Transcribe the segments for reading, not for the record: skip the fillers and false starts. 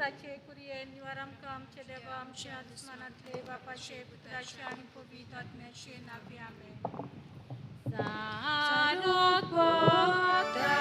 क्रिस्ताचे कुरयेन निवार आमकां आमचे देवा आमच्या दुस्मानांतले बापाचे पुत्राचे आनी पवित्र आत्म्याचे नांवी आमेन. Saruk bokta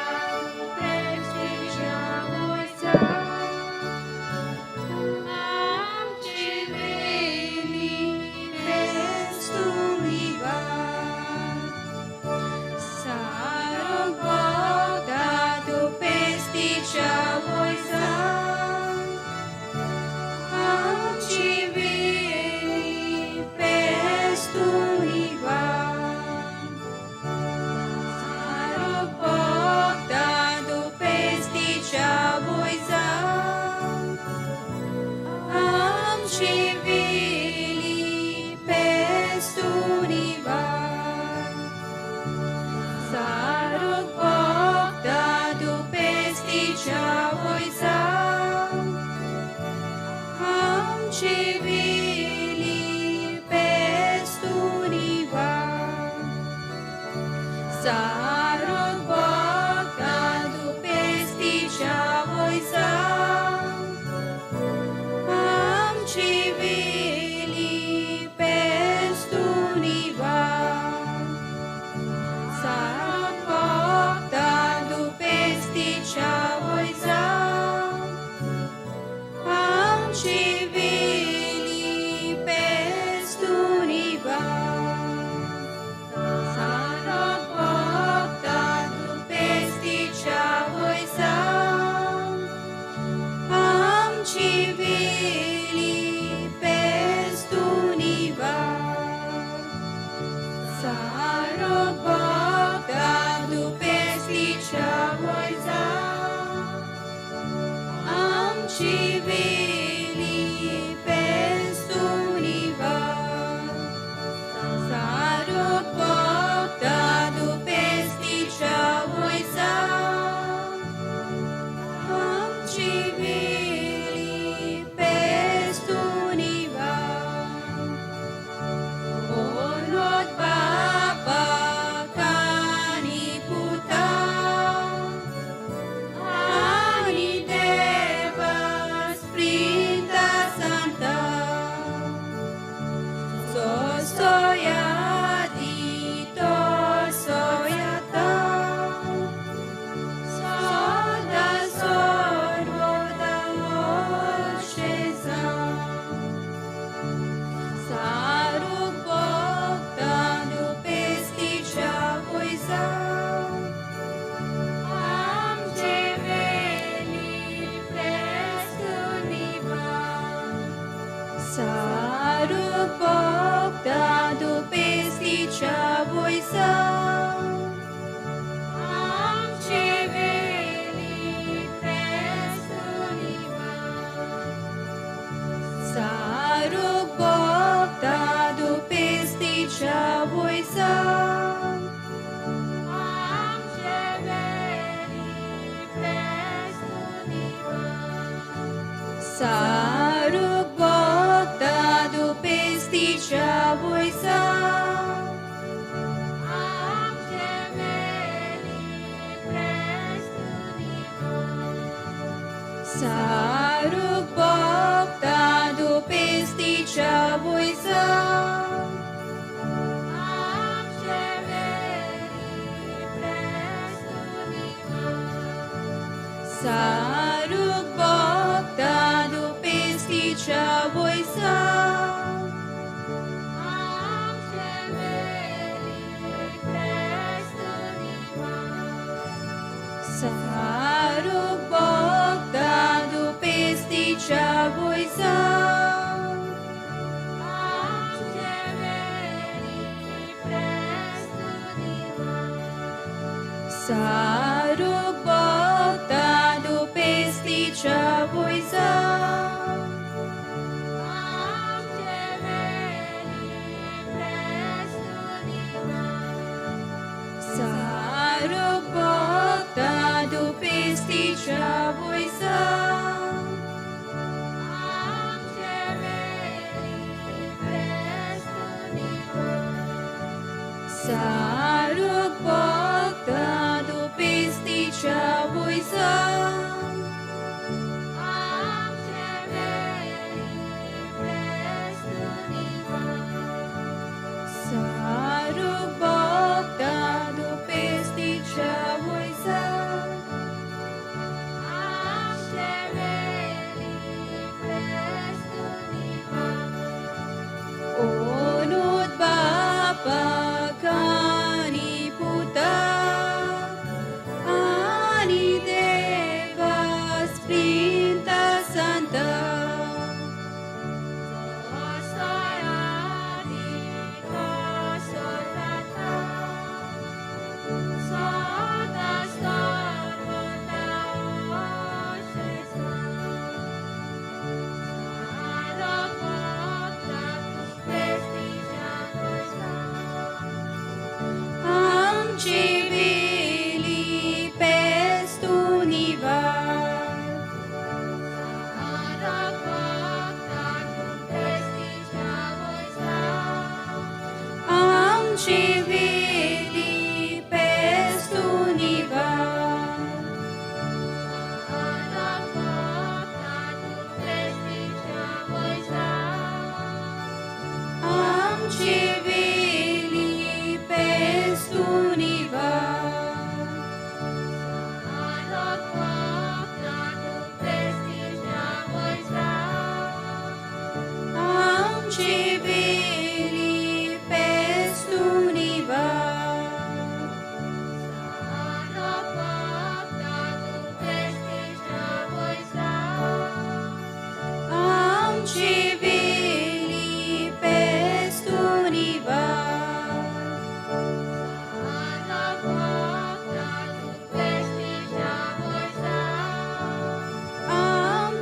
du pesticha boisa.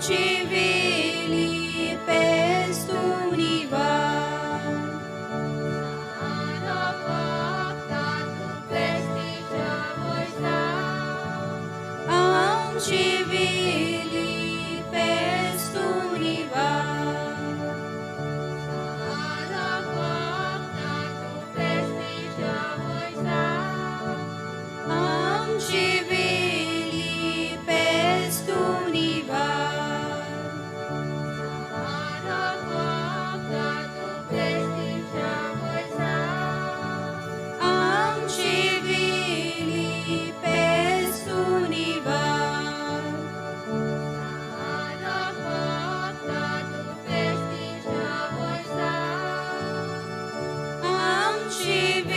Amcivili pestuniva. Amcivili pestuniva. Amcivili pestuniva. Amcivili pestuniva.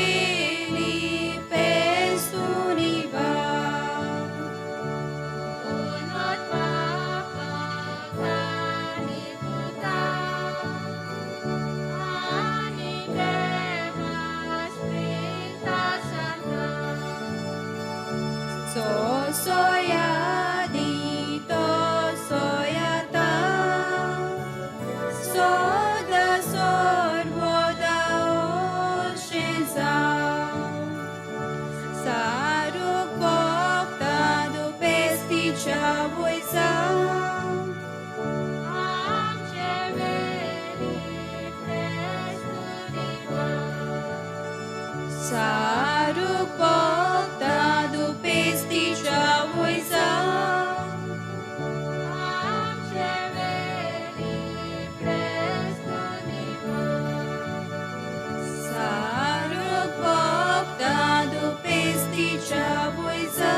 Amcivili pestuniva. So soya di to soya ta, so da sorvo da oshenza. Saruk bokta du pesticha voisa. Saruk bokta du pesticha voisa. Saruk bokta du pesticha voisa.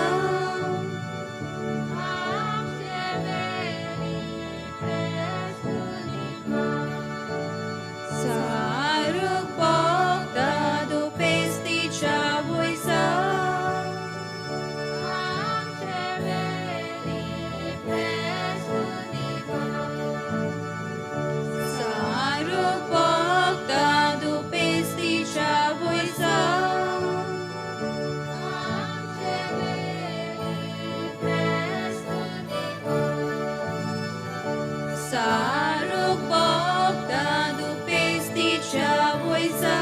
Saruk bokta du pesticha voisa. Saruk bokta du pesticha voisa. Saruk bokta du pesticha voisa.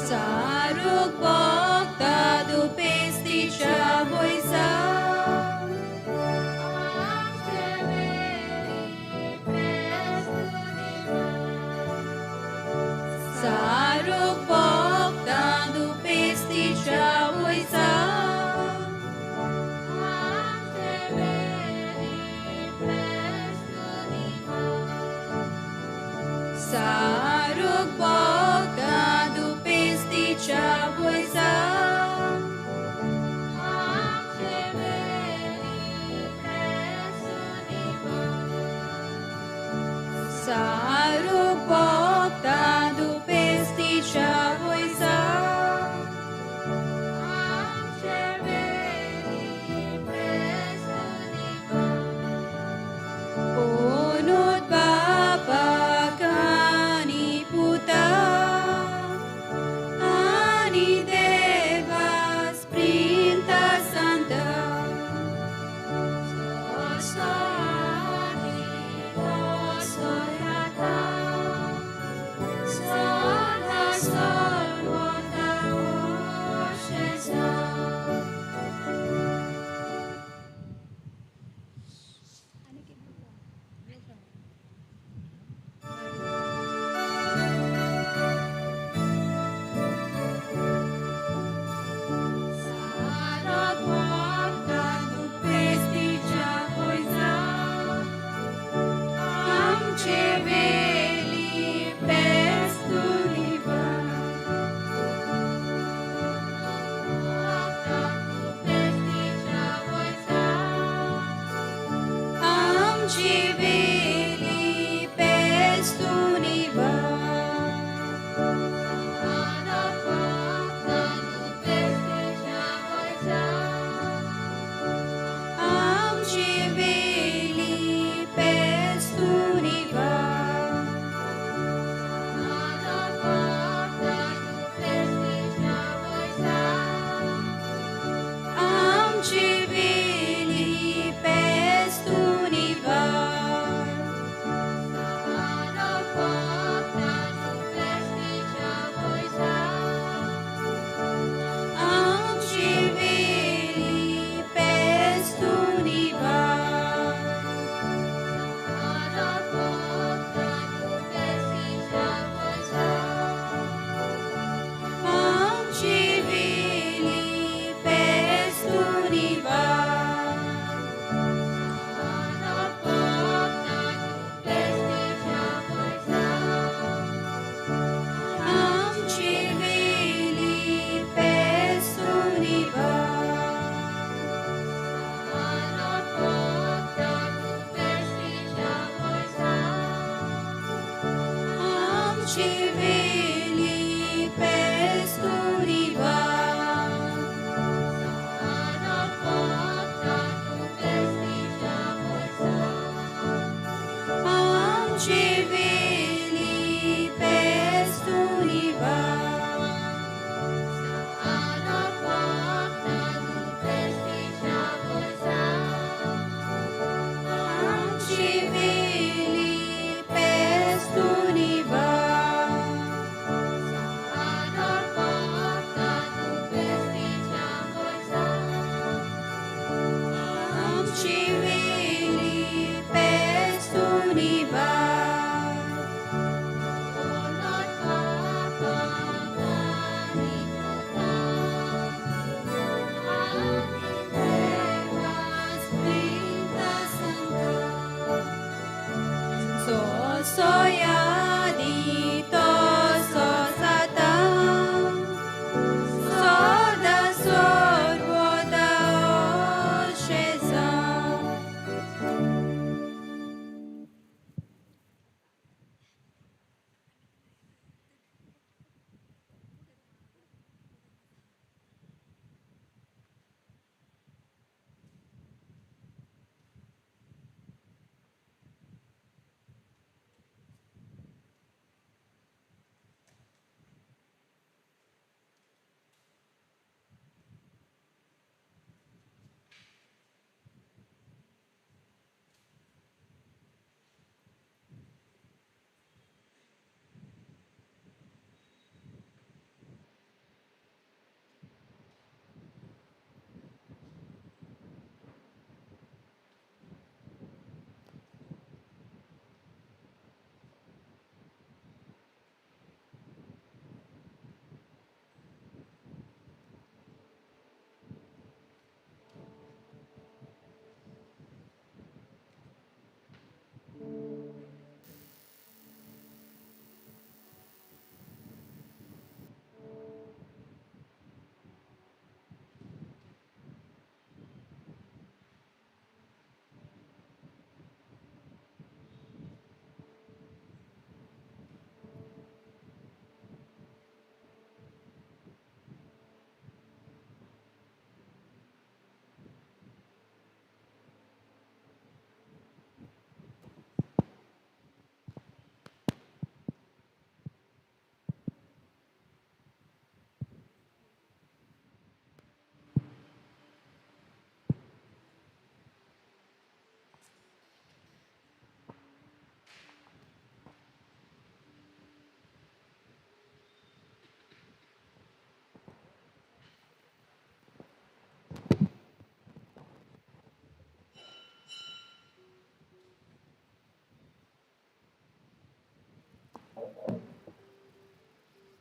Saruk bokta du pesticha voisa. Saruk bokta du pesticha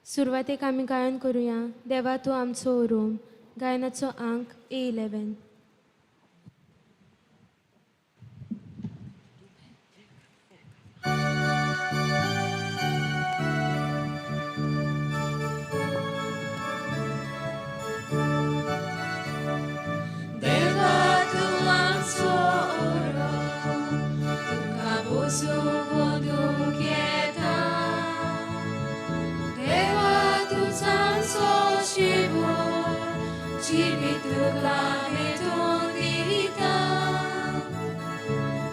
सुरवातेक आमी गायन करुया देवा तूं आमचो ओरोम. गायनाचो आंक A11. देवा तूं आमचो ओरोम, तुका बसूंक वदूंक येता. देवा तूं आमचो शिवोर, जिवीत तुका भेटोवन दिता.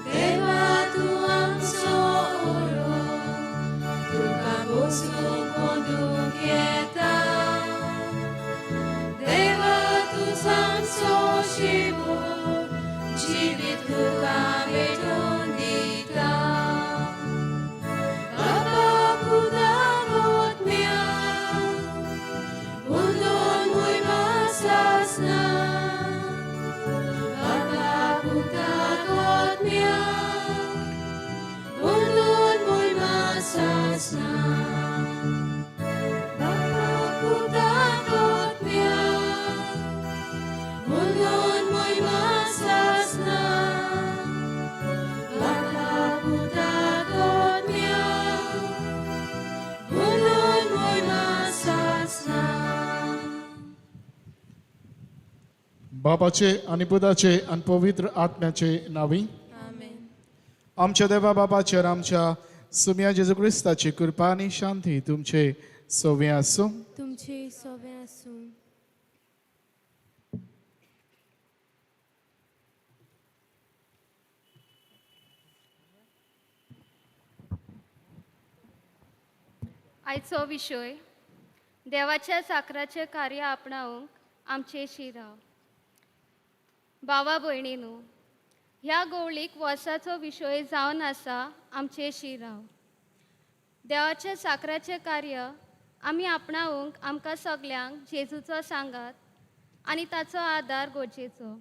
देवा तूं आमचो ओरोम, तुका बसूंक वदूंक येता. देवा तूं आमचो शिवोर, जिवीत तुका भेटोवन दिता. बाबा पुता आत्म्या, उंदोन मोयमा सासना. बाबा पुता आत्म्या, उंदोन मोयमा सासना. बाबा पुता आत्म्या, उंदोन मोयमा सासना. बाबा पुता आत्म्या, उंदोन मोयमा सासना. बापाचे आनी पुताचे आनी पवित्र आत्म्याचे नांवी. आमेन. आमच्या देवा बाबाचेर आमच्या सुम्या जेजू क्रिस्ताची कृपा आनी शांती तुमचे सोवे आसूं. तुमचे सोवे आसूं. आयचो विशय देवाच्या साकराचें कार्य आपणावंक आमचे शिराव. भावा भयणीनू, ह्या गोवळीक वर्साचो विशय जावन आसा आमचे शिराव. देवाच्या साकराचें कार्य आमी आपणावंक आमकां सगल्यांक जेजूचो सांगात आनी ताचो आदार गरजेचो.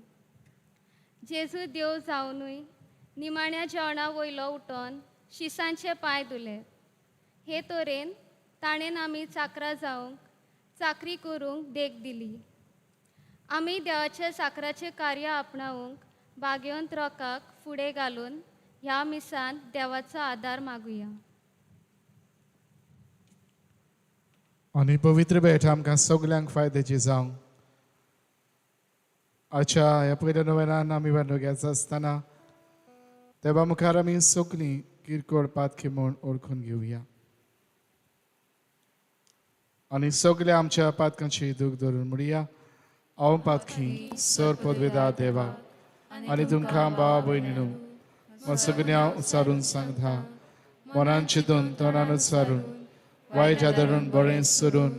जेजू देव जावनूय निमाण्या जेवणा वयलो उठोन शिसांचे पांय धुले. हे तरेन ताणें आमी चाकरां जावंक चाकरी करूंक देख दिली. आमी देवाच्या साकराचें कार्य आपणावंक भाग्यवंत रोकाक फुडें घालून ह्या मिसांत देवाचो आदार मागुया. आनी पवित्र भेट आमकां सगल्यांक फायद्याची जावं. आयच्या ह्या पयल्या नोवेनान आमी वांटो घेता आसतना देवा मुखार आमी सगलीं किरकोळ पातकी म्हूण ओळखून घेवया आनी सगल्या आमच्या पातकांची दूख धरून म्हणया, हांव पातकी सर पदवेदा देवा आनी तुमकां भाव भयणीनू सगळ्यां उच्चारून सांगता, मनान चिंतून तोंडान उच्चारून वायट आदरून बरें सोडून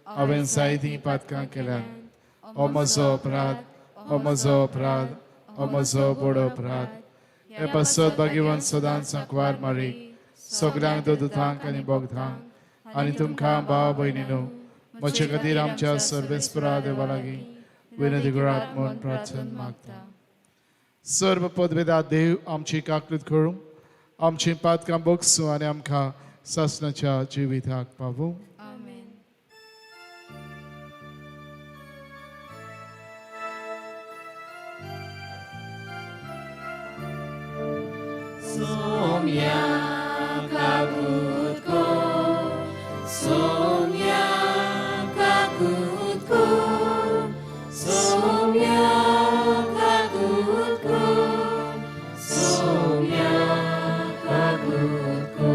हांवें जायतीं पातकां केल्यात. हो म्हजो अपराध, हो म्हजो अपराध, हो म्हजो व्हड अपराध. हे पासत भाग्यवंत सदांच सांकवार मारी सगल्यांक दोदुतांक आनी बोगदांक आनी तुमकां भाव भयणीनू म्हजे खातीर आमच्या सर्वेस्परा देवा लागीं विनंती करात म्हूण प्रार्थना मागता. सर्व पदवेदा देव आमची काकूत करूं, आमची पातकां बोगसूं आनी आमकां सासणाच्या जिविताक पावूं. आमेन. Somya kakut ko, somya kakut ko, somya kakut ko, somya kakut ko,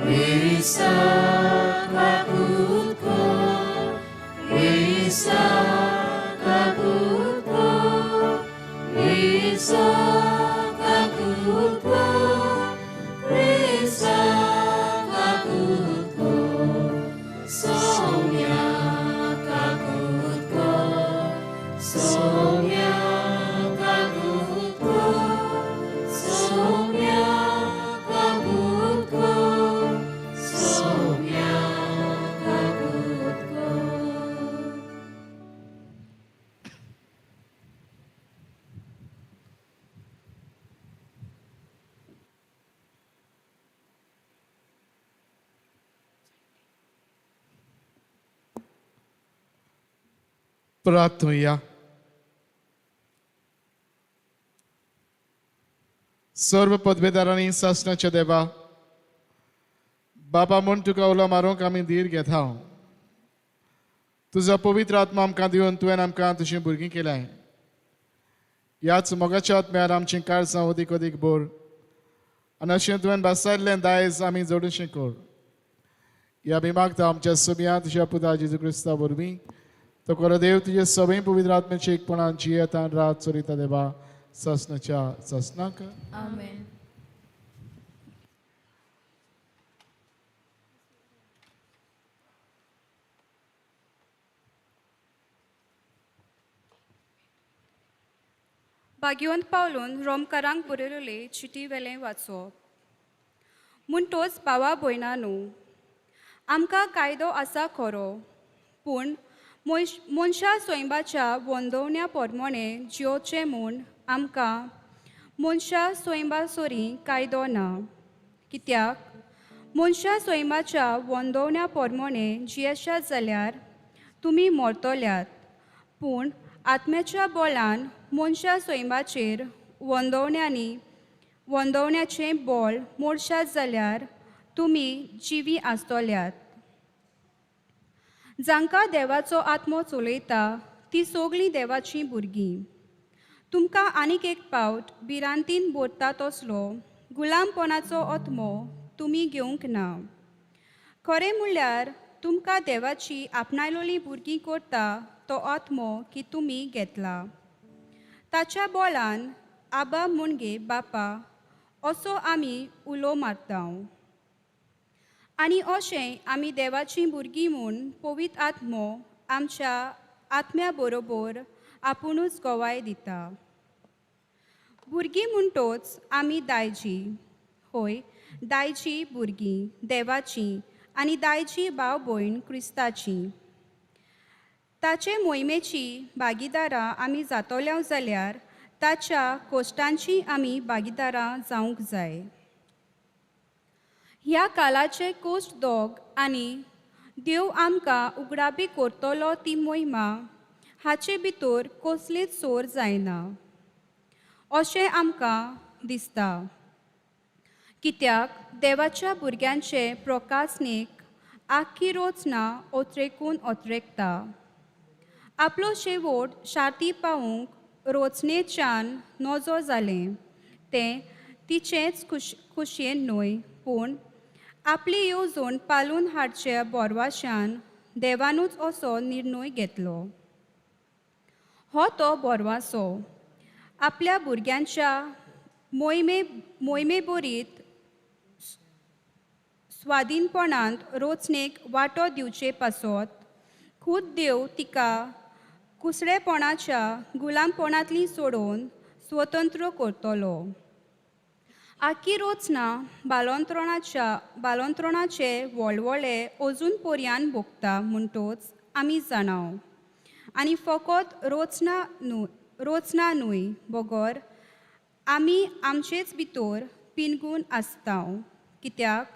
wisa kakut ko, wisa kakut ko, wisa kakut ko, प्रार्थुया. सर्व पदवेदारांनी सासणाच्या देवा बाबा म्हूण तुका उलो मारूंक आमी धीर घेता. तुजो पवित्र आत्मा आमकां दिवन तुवें आमकां तुजीं भुरगीं केल्याय. ह्याच मोगाच्या आत्म्यार आमचीं काळजां अदीक अदीक बोर आनी अशें तुवें बसायल्लें दायज आमी जोडूशें कर. ह्या बिमागता आमच्या सभ्या तुज्या पुता जेजू क्रिस्ता वरवीं तो खरो देव तुजे सगळीं पवित्र आत्म्याची एकपणान जियेता रात चोरिता देवा सासणाच्या सासणाक. आमेन. भाग्यवंत पावलून रोमकारांक बरयलेले चिटी वेलें वाचप. म्हणटोच भावा भयणांनो, आमकां कायदो आसा खरो, पूण मनशा सैमाच्या वंदोवण्या प्रमाणे जियोचें म्हूण आमकां मनशा सैमा सरी कायदो ना. कित्याक मनशा सैमाच्या वंदोवण्या प्रमाणे जियेशात जाल्यार तुमी मरतल्यात, पूण आत्म्याच्या बोलान मनशा सैमाचेर वंदोवण्याचें बोल मोडशात जाल्यार तुमी जिवी आसतल्यात. जांकां देवाचो आत्मो चलयता ती सगळीं देवाचीं भुरगीं. तुमकां आनीक एक पावट भिरांतीन भरता तसलो गुलामपणाचो आत्मो तुमी घेवंक ना. खरें म्हणल्यार तुमकां देवाची आपणायलोली भुरगीं करता तो आत्मो की तुमी घेतला. ताच्या बोलान आबा मुणगे बापा असो आमी उलो मारता. आनी अशें आमी देवाचीं भुरगीं म्हूण पवित्र आत्मो आमच्या आत्म्या बरोबर आपुणूच गवाय दिता. भुरगीं म्हणटोच आमी दायजी, होय दायजी भुरगीं देवाचीं आनी दायजी भाव भयण क्रिस्ताचीं. ताचे मोहिमेची भागीदारां आमी जातोल्या जाल्यार ताच्या कोश्टांची आमी भागीदारां जावंक जाय. ह्या कालाचे कोश्ट दोग आनी देव आमकां उगडाबी करतलो ती मोहिमा हाचे भितर कसलीच सोर जायना अशें आमकां दिसता. कित्याक देवाच्या भुरग्यांचे प्रकासनेक आख्खी रोचना ओत्रेकून ओत्रेकता. आपलो शेवट शांती पावूंक रोचनेच्यान नजो जालें तें तिचेंच खुशयेन न्हय, पूण आपली येवजण पालून हाडच्या बोरवाशान देवानूच असो निर्णय घेतलो. हो तो बोरवासो आपल्या भुरग्यांच्या मोहिमे बोरीत स्वाधीनपणांत रोचणेक वांटो दिवचे पासत खूद देव तिका कुसडेपणाच्या गुलामपणांतली सोडोवन स्वतंत्र करतलो. आखी रोचना बालोंत्रणाचे वळवळे अजून पर्यान भोगता म्हणटोच आमी जाणाव. आनी फकत रोचना न्हय बगर आमी आमचेच भितर पिनगून आसता. कित्याक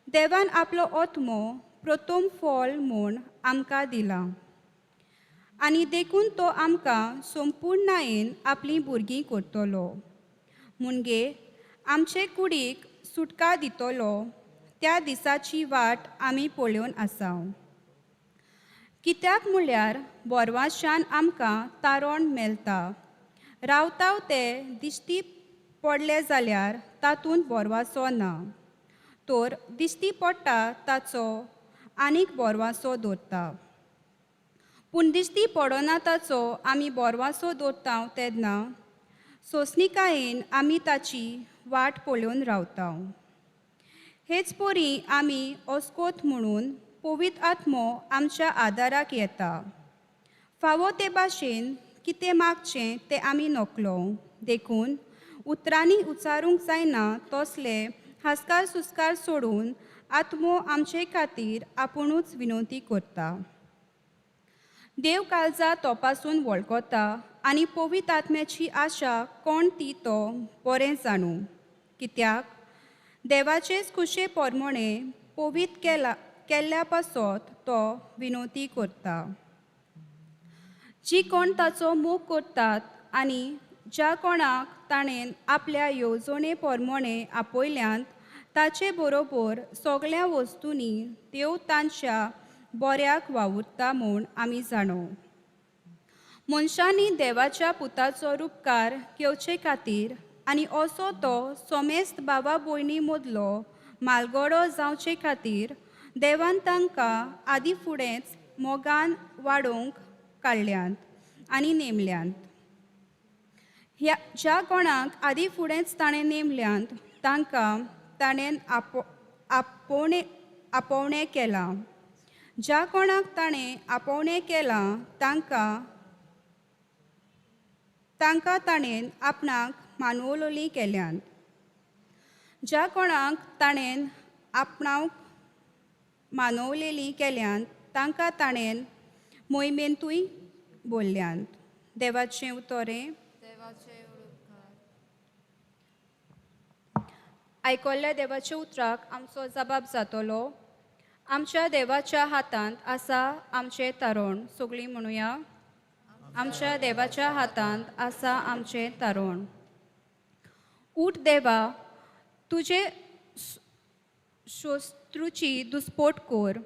देवान आपलो आत्मो प्रथम फळ म्हूण आमकां दिला आनी देखून तो आमकां संपुर्णायेन आपलीं भुरगीं करतलो. मुणगे आमचे कुडीक सुटका दितलो त्या दिसाची वाट आमी पळोवन आसा. कित्याक म्हळ्यार बोरवाशान आमकां तारण मेळटा. रावताव ते दिश्टी पडले जाल्यार तातूंत बोरवासो ना, तर दिश्टी पडटा ताचो आनीक बोरवासो दवरता. पूण दिश्टी पडना ताचो आमी बोरवासो दवरता तेन्ना सोंसणिकायेन आमी ताची वाट पळोवन रावता. हेच परी आमी ओस्कोत म्हणून पवित्र आत्मो आमच्या आदाराक येता. फावो ते भाशेन कितें मागचें तें आमी नकलो, देखून उतरांनी उच्चारूंक जायना तसले हास्कार सुस्कार सोडून आत्मो आमचे खातीर आपुणूच विनवती करता. देव काळजा तपासून वळखता आनी पवित्र आत्म्याची आशा कोण ती तो बरें जाणू. कित्याक देवाचेच खुशे प्रमाणे पवित्र केल्ल्या पासत तो विनवती करता. जी कोण ताचो मोग करतात आनी ज्या कोणाक ताणें आपल्या येवजणे प्रमाणे आपयल्यांत ताचे बरोबर सगळ्या वस्तूंनी देव तांच्या बऱ्याक वावुरता म्हूण आमी जाणो. मनशांनी देवाच्या पुताचो रुपकार घेवचे खातीर आनी असो तो सोमेस्त बाबा भयणी मदलो मालगडो जावचे खातीर देवान तांकां आदी फुडेंच मोगान वाडोवंक काडल्यांत आनी नेमल्यांत. ह्या ज्या कोणाक आदी फुडेंच ताणें नेमल्यांत तांकां ताणें आपोवणें केलां. ज्या कोणाक ताणें आपोवणें केलां तांकां ताणें आपणाक मानवलोली केल्यांत. ज्या कोणाक ताणें आपणाक मानवलेली केल्यांत तांकां ताणें मोहिमेंतूय बोल्ल्यांत. देवाचें उतरें. आयकल्ल्या देवाच्या उतराक आमचो जबाब जातलो. आमच्या देवाच्या हातांत आसा आमचें तारण. सगळीं म्हणुया, आमच्या देवाच्या हातांत आसा आमचें तारण. उठ देवा, तुजे शस्त्रूची दुस्पोट कर,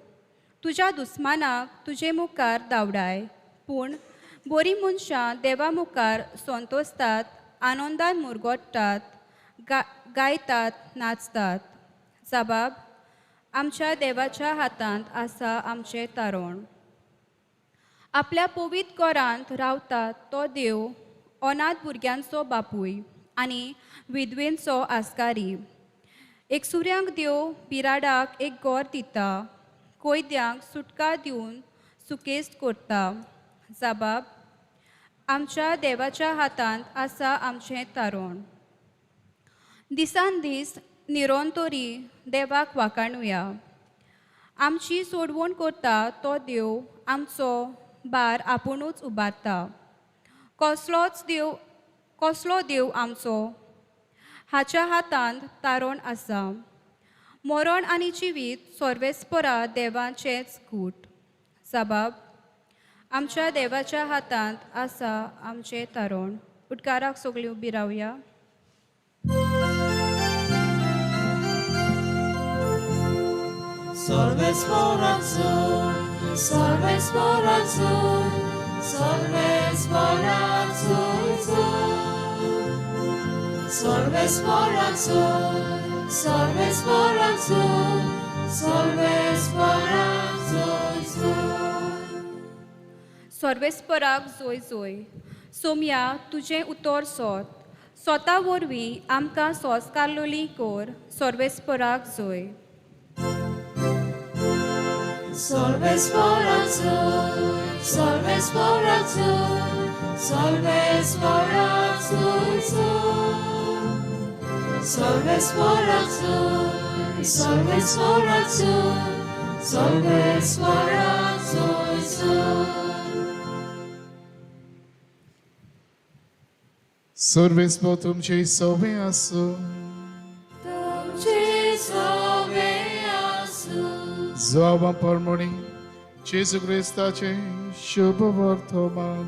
तुज्या दुस्मानाक तुजे मुखार धांवडाय. पूण बरीं मनशां देवा मुखार संतोसतात, आनंदान मुरगोट्टात, गायतात, नाचतात. जबाब, आमच्या देवाच्या हातांत आसा आमचें तारण. आपल्या पवित्र घरांत रावता तो देव अनाथ भुरग्यांचो बापूय आनी विधवेंचो आस्कारी. एकसुऱ्यांक देव बिराडाक एक घर दिता, कोयद्यांक सुटका दिवन सुकेस्त करता. जबाब, आमच्या देवाच्या हातांत आसा आमचें तारण. दिसान दीस निरंतरी देवाक वाखाणुया. आमची सोडवण करता तो देव आमचो बार आपुणूच उबारता. कसलो देव आमचो, हाच्या हातांत तारण आसा. मरण आनी जिवीत सर्वेस्परा देवाचेंच गूट. जबाब, आमच्या देवाच्या हातांत आसा आमचें तारण. उटकाराक सगळीं उबी रावया. Salve sporazul, salve sporazul, salve sporazul, salve sporazul, salve sporazul, salve sporazul. सर्वेस्पराक जोय जोय. सोमया, तुजें उतर सोत, सोता वरवीं आमकां सोंसकारलोली कोर. सर्वेस्पराक जोय. Salve sporazul, salve sporazul, salve sporazul, salve sporazul, salve sporazul, salve sporazul. सर्वेस्पर तुमचे सवे आसूं. तुमचे सवे आसूं. जावा परमणी जेजू क्रिस्ताचे शुभ वर्तमान.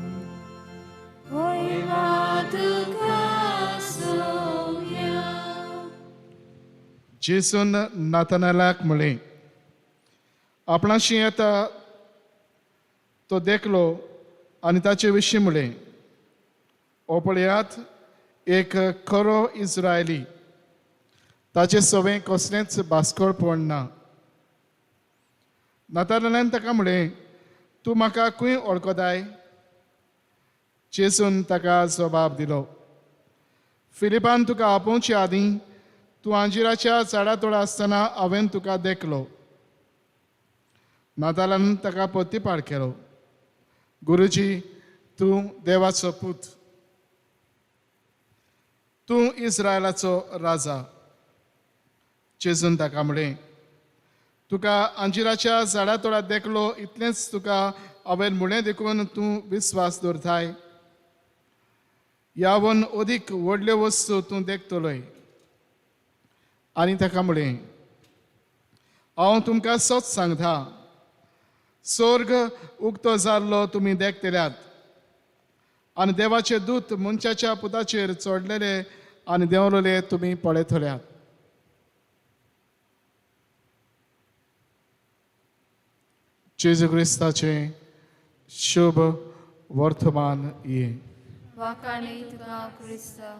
होयवा तुका सोम्या. जेजून नाथानालाक म्हळें, आपणाशी येता तो देखलो आनी ताचे विशीं म्हळें, हो पळयात एक खरो इस्रायली, ताचे सवें कसलेंच बास्कळपण ना. नातालान ताका म्हळें, तूं म्हाका खंय वळखताय? जेजून ताका जबाब दिलो, फिलिपान तुका आपोवचे आदीं तूं अंजिराच्या झाडा तोडा आसतना हांवें तुका देखलो. नातालान ताका प्रतिपाळ केलो, गुरुजी, तूं देवाचो पूत, तूं इस्रायलाचो राजा. जेजून ताका म्हळें, तुका अंजिराच्या झाडा तोडा देखलो इतलेंच तुका हांवें म्हळें देखून तूं विस्वास दवरताय. यावन अदीक व्हडल्यो वस्तू तूं देखतलोय. आनी ताका म्हळें, हांव तुमकां सत सांगता, स्वर्ग उक्तो जाल्लो तुमी देखतल्यात आनी देवाचे दूत मनशाच्या पुताचेर चडलेले आनी देंवलेले तुमी पळयतल्यात. जेजू क्रिस्ताचें शुभ वर्तमान ये. वाखाणी तुका क्रिस्ता.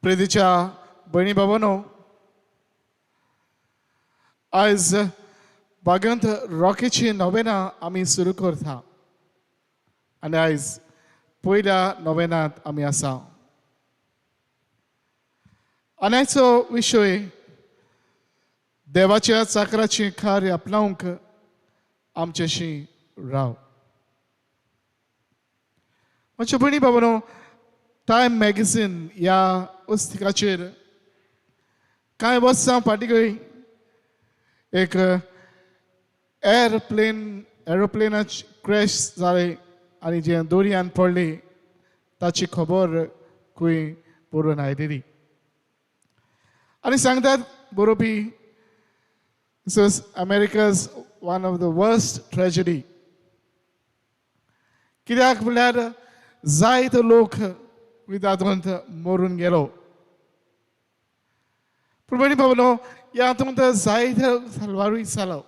प्रितीच्या भयणी बाबांनो, आयज बागंत रॉकेची नोवेना आमी सुरू करता आनी आयज पयल्या नोवेनांत आमी आसा. आनी आयचो विशय देवाच्या चाकराचें कार्य आपणावंक आमच्याशी राव. म्हज्या भयणी बाबांनो, टायम मॅगझीन ह्या पुस्तकाचेर कांय वर्सां फाटीं खंय एक एरोप्लेनाच क्रॅश जालें आनी जें दोरयान पडली ताची खबर खंय बरोवन आयलेली. आनी सांगतात बरोवपी, this is America's one of the worst tragedy. कित्याक म्हणल्यार जायतो लोक तातूंत मरून गेलो. पूण भयणी बाबांनो, ह्या हातूंत जायते सलवारूय जालो.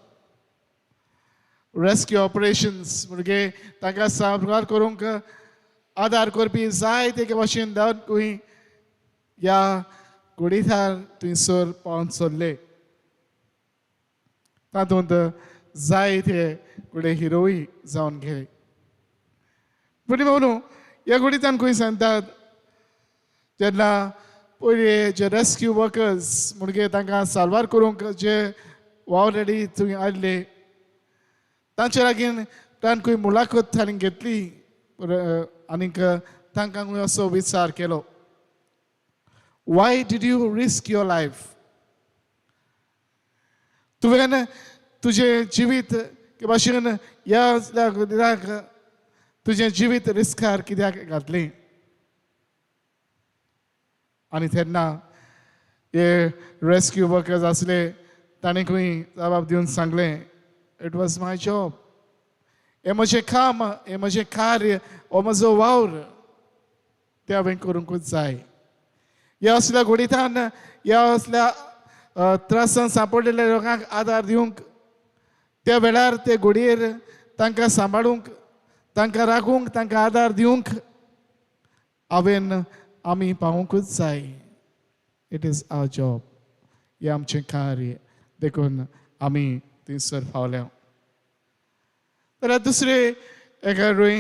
रेस्क्यू ऑपरेशन्स म्हणजे तांकां साबार करूंक आदार करपी जायते एके भाशेन खंय ह्या गुडीथार थंयसर पावून सरले. तातूंत जायते गुडे हिरोय जावन गेले. भयणी बाबांनो, ह्या गुडीतान खंय सांगतात जेन्ना पयले जे रेस्क्यू वर्कर्स म्हणजे तांकां साल्वार करूंक जे ऑलरेडी थंय आयले तांचे लागीं तांकां खंय मुलाखत तांणी घेतली आनीक तांकां खंय असो विचार केलो, why did you risk your life? तुवें तुजें जिवीत भाशेन ह्या तुजें जिवीत रिस्कार कित्याक घातलें? आनी तेन्ना हे रेस्क्यू वर्कर्स आसले ताणें खंय जबाब दिवन सांगलें, it was my job. हें म्हजें काम, हें म्हजें कार्य, हो म्हजो वावर, तें हांवें करूंकूच जाय. ह्या असल्या घोडितान, ह्या असल्या त्रासान सांपडलेल्या लोकांक आदार दिवंक, त्या वेळार ते घोडयेर तांकां सांबाळूंक, तांकां राखूंक, तांकां आदार दिवंक हांवें आमी पावोंकूच जाय. It is our job. हें आमचें कार्य, देखून आमी थंयसर पावल्या. जाल्यार दुसरे एका रोय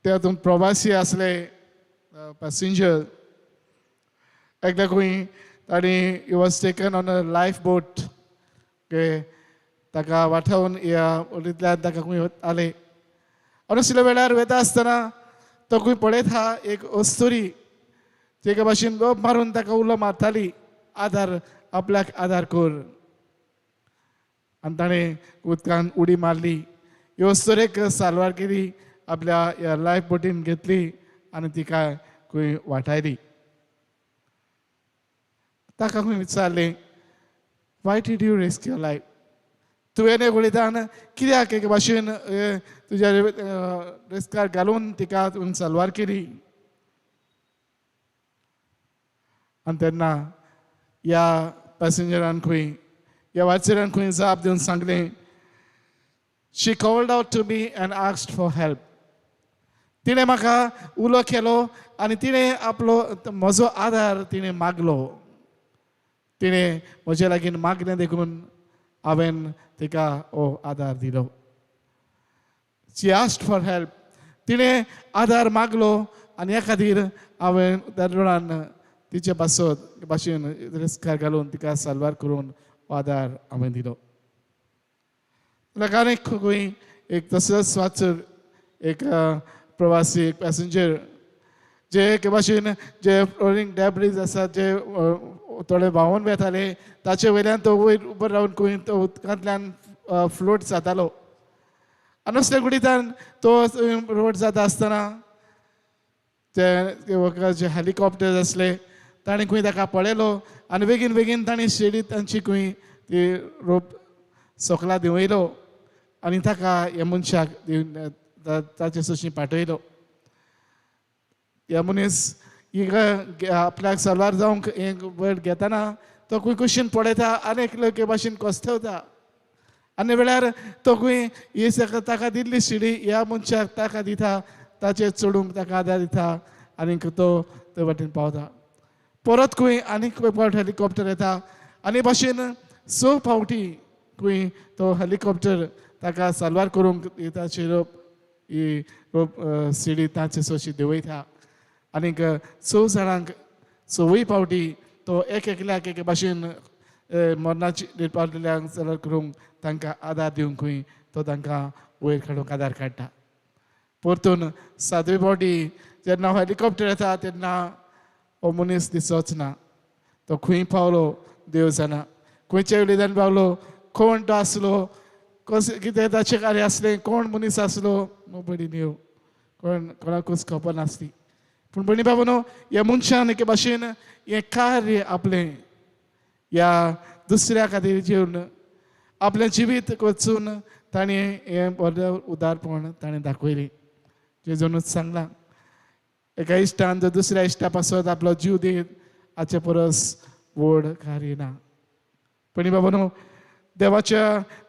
तातूंत प्रवासी आसले, पॅसेंजर एकल्या खंय ताणी he was taken on a life boat. ताका वाठावन ह्या ओलींतल्यान ताका खंय आले. आनी असल्या वेळार वता आसतना तो खंय पळयता एक अस्तुरी एका भाशेन लोप मारून ताका उलो मारताली, आदार, आपल्याक आदार कर. आनी ताणें उदकान उडी मारली, ह्यो अस्तुरेक साल्वार केली, आपल्या ह्या लायफ बोटीन घेतली आनी तिका खंय वाटायली. ताका खंय विचारलें, why did you risk your life? तुवें उलयतान कित्याक एके भाशेन तुज्या रिस्कार घालून तिका तुवें सलवार केली? आनी तेन्ना ह्या पॅसेंजरान खंय, ह्या वाचऱ्यान खंय जाप दिवन सांगलें, she called out to me and asked for help. तिणें म्हाका उलो केलो आनी तिणें आपलो म्हजो आदार तिणें मागलो. तिणें म्हजे लागीं मागलें देखून हांवें तिका हो आदार दिलो. She asked for help. तिणें आदार मागलो आनी ह्या खातीर हांवें त्या वेळान तिचे पासत भाशेन रिस्कार घालून तिका साल्वार करून हो आदार हांवें दिलो. जाल्यार आनीक खंय एक तसोच वाचर एक प्रवासी, एक पॅसेंजर जे एके भाशेन जे फ्लोरींग डेब्रीज आसात जे थोडे व्हांवून वेताले ताचे वयल्यान तो वयर उबो रावन खंय तो उदकांतल्यान फ्लोट जातालो. आनी असल्या गुडितान तो फ्लोट जाता आसतना ते जे हेलिकॉप्टर आसले ताणें खंय ताका पळयलो आनी बेगीन बेगीन ताणें शिडी तांची खंय ती रोप सोकला देंवयलो आनी ताका ह्या मनशाक ताचे सोशी पाठयलो. ह्या मनीस आपल्याक सलवार जावंक हें वयर घेतना तो खंय कुशीन पळयता आनी एकलो एके भाशेन कोसतेवता आनी वेळार तो खंय ही ताका दिल्ली शिडी ह्या मनशाक ताका दिता, ताचेर चडूंक ताका आदार दिता आनीक तो ते वाटेन पावता. परत खंय आनीक फावट हेलिकॉप्टर येता आनी भाशेन 6 फावटी खंय तो हेलिकॉप्टर ताका साल्वार करूंक ताची रोप ही रोप शिडी ताचे सोशी देंवयता आनीक 6 जाणांक 6 फावटी तो एक एकल्याक एके भाशेन मरणाची पावलेल्यांक साल्वार करूंक तांकां आदार दिवंक खंय तो तांकां वयर काडूंक आदार काडटा. परतून 7वे फावटी जेन्ना हेलिकॉप्टर येता तेन्ना हो मनीस दिसोच ना, तो खंय पावलो देव जाणा, खंयच्या वेळान पावलो, कोण तो आसलो, कशें कितें ताचें कार्य आसलें, कोण मनीस आसलो, नोबडी न्यू, कोण कोणाकूच खबर नासली. पूण भयणी बाबा न्हू ह्या मनशान एके भाशेन हें कार्य आपलें ह्या दुसऱ्या खातीर जेवन आपलें जिवीत वचून ताणें हें बरें उदारपण ताणें दाखयलें. जेजूनच सांगलां एका इश्टान जर दुसऱ्या इश्टा पासत आपलो जीव दीत हाचे परस व्हड कार्य ना. भयणी बाबा न्हू देवाच्या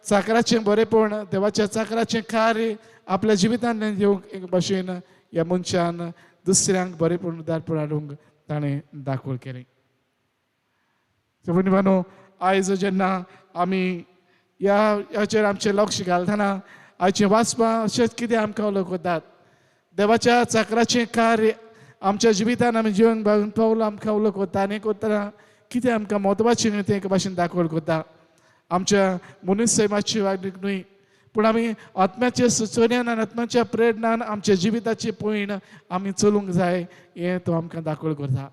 चाकराचें बरेंपण, देवाच्या चाकराचें कार्य आपल्या जिवितांतल्यान येवंक एक भाशेन ह्या मनशान दुसऱ्यांक बरेंपण उदारपण हाडूंक ताणें दाखोवल केलें. भयणी बाबा आयज जेन्ना आमी ह्या ह्याचेर आमचें लक्ष घालतना आयचें वाचपां अशेंच कितें आमकां उलोवंक देवाच्या चाकराचें कार्य आमच्या जिवितान आमी जिवन पावल आमकां उलोवंक वता आनी करतना कितें आमकां म्हत्वाचें तें एके भाशेन दाखोवंक वता. आमच्या मनीस सैमाची वागणूक न्हय पूण आमी आत्म्याच्या सुचोवण्यान आनी आत्म्याच्या प्रेरणान आमच्या जिविताची पयण आमी चलूंक जाय हें तो आमकां दाखोवंक करता.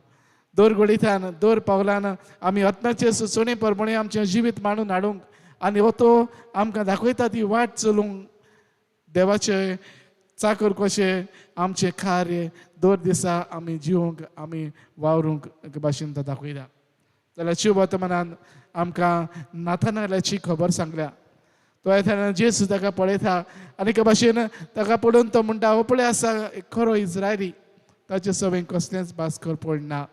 दर घडयतान दर पावलान आमी आत्म्याचे सुचोवणे प्रमाणे आमचें जिवीत मांडून हाडूंक आनी हो तो आमकां दाखयता ती वाट चलूंक देवाचे चाकर कशें आमचें कार्य दर दिसा आमी जिवंक आमी वावरूंक एके भाशेन तो दाखयता. जाल्यार शिव वर्तमानान आमकां नाथानालाची खबर सांगल्या. तो येतना जेजू ताका पळयता आनी एके भाशेन ताका पळोवन तो म्हणटा हो पळय आसा खरो इस्रायली, ताचे सवें कसलेंच भास्कर पडना.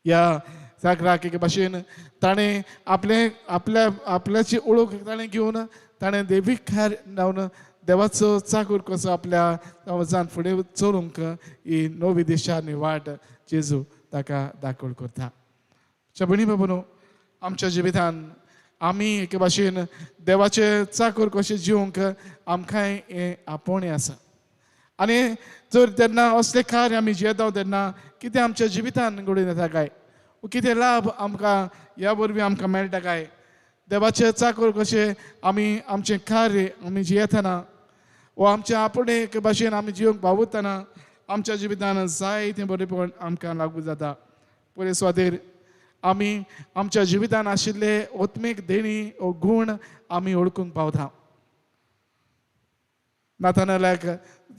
ह्या चाकराक एके भाशेन ताणें आपलें आपल्या आपल्याची ओळख ताणें घेवन ताणें देवीक कार्य लावन देवाचो चाकूर कसो आपल्या वचान फुडें चलूंक ही नवी दिशा आनी वाट जेजू ताका दाखोवंक करता. भयणी बाबा न्हू आमच्या जिवितान आमी एके भाशेन देवाचे चाकूर कशें जिवंक आमकांय हें आपोवणें आसा आनी जर तेन्ना असलें कार्य आमी जियेता तेन्ना कितें आमच्या जिवितान घडून येता काय, कितें लाभ आमकां ह्या वरवीं आमकां मेळटा काय, देवाचे चाकूर कशें आमी आमचें कार्य आमी जियेतना वो आमचें आपोवणें एके भाशेन आमी जिवंक वावुरतना आमच्या जिवितान जायतें बरेंपण आमकां लागू जाता. पयले सुवातेर आमी आमच्या जिवितान आशिल्ले आत्मीक देणी वो गूण आमी वळखूंक पावता. नाथानालाक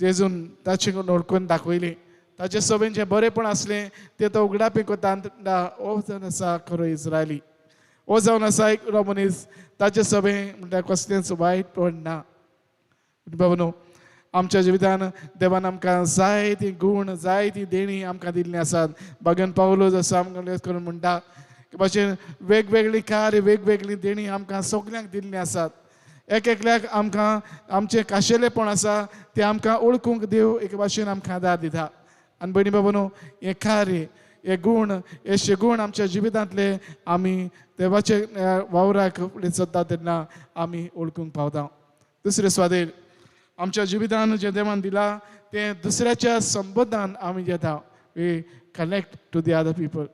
जेजून ताचे वळखून दाखयली, ताचे सवें जें बरेंपण आसलें तें तो उगडापी करता हो जावन आसा खरो इस्रायली, हो जावन आसा एक मनीस, ताचे सवें म्हणल्यार कसलेंच वायटपण ना. बाबा न्हू आमच्या जिवितान देवान आमकां जाय ती गूण जाय ती देणी आमकां दिल्ली आसात. बागेन पावलो जसो आमकां करून म्हणटा की भाशेन वेगवेगळी कार्य वेगवेगळी देणी आमकां सगल्यांक दिल्ली आसात. एक एकल्याक आमकां आमचें खाशेलेपण आसा तें आमकां वळखूंक देव एके भाशेन आमकां आदार दिता. आनी भयणी बाबा न्हू हें कार्य हे गूण हे शेगूण आमच्या जिवितांतले आमी देवाचे वावराक फुडें सरता तेन्ना आमी वळखूंक पावता. दुसरे सुवातेर आमच्या जिवितान जें देवान दिलां तें दुसऱ्याच्या संबंदान आमी घेता. We connect to the other people